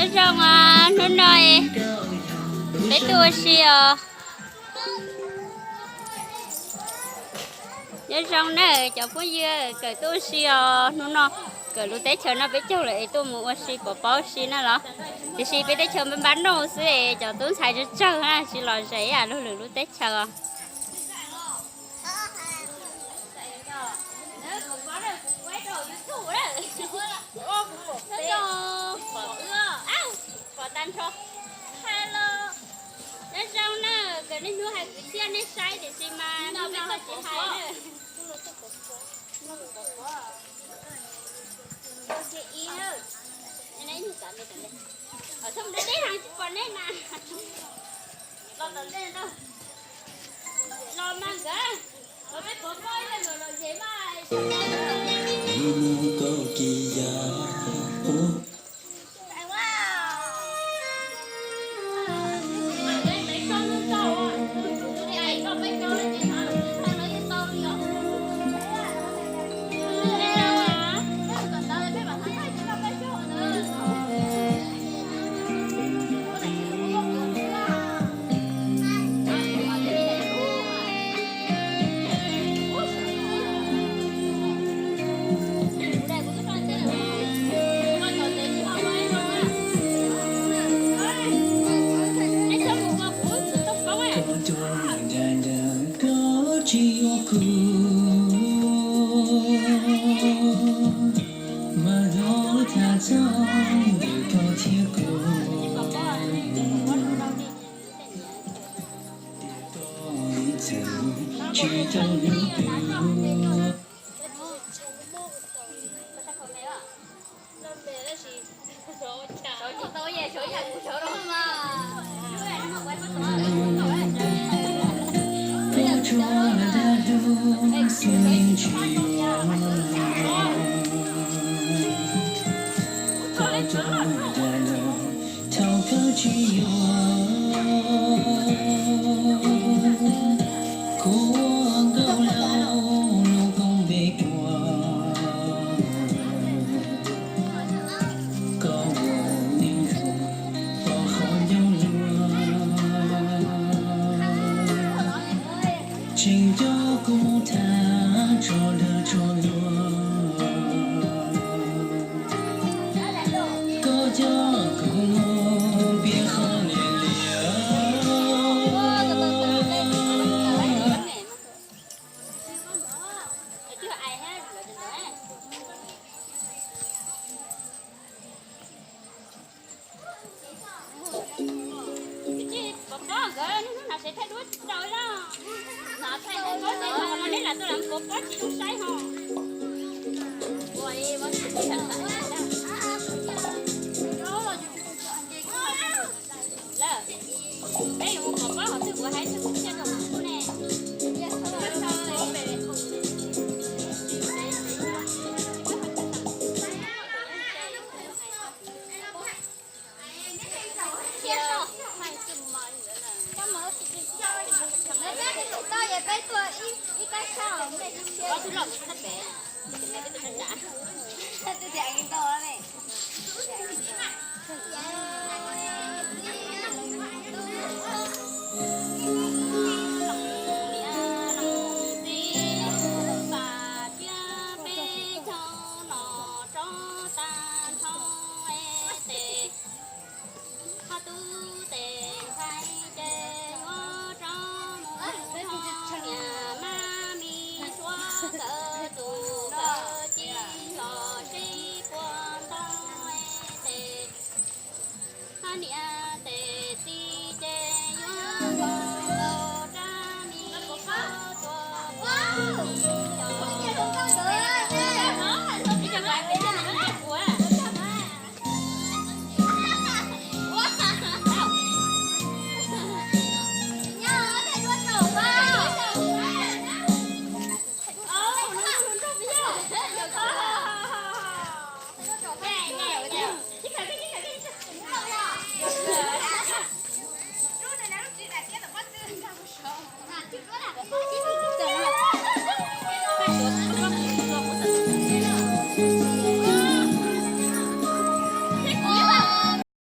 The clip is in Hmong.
Nyob zoo, hnub no peb tuaj ua si os. Nyob zoo na cov phooj ywg, kawm tuaj ua si os. Hnub no kawm lub teb chaws no peb caug lawm es tuaj mus ua si pov pob si na los. Tiam sis peb teb chaws npab npab noj xwb es cov tub ntxhais tsawg tsawg na tsis los zes ib yam luag lwm lub teb chaws os. Pom tag nrho. Nyob zoo na, kawm niaj hnub hais kwv txhiaj nej saib tiam sis mas hnub no ho tsis hais na. Txhob mus deb deb heev tsis pom nej na. Los tom ntej, los mas nkawd, los peb pov pob ib leeg los los zes mas. Koj tsis yuav kuv, mas hnub tag txog ntawm koj thiab kuv. Tsis tau hnub twg. Koj tsuas dag lub xwb tsis yuav, koj tsuas dag lub thaum kawg tsis yuav. Kuv ua nkauj laus lub koob npe tuag, koj ua neeg zoo pom qhov ncauj luag, tseem coj kuv tham tso dag tso luag. Koj coj kuv mus piav qhov liam liam. Lawm, peb yuav mus pov pob qhov twg kuv hais txog kuv thiaj rau kuv ne. Ho tub tes ntxhais ces yuav rov mus ho niam mab me suav kawg tus kawg ci los sib puag nto tes. Ho niam tes txiv ces yuav nkaus rab me suav tua puag tus yos.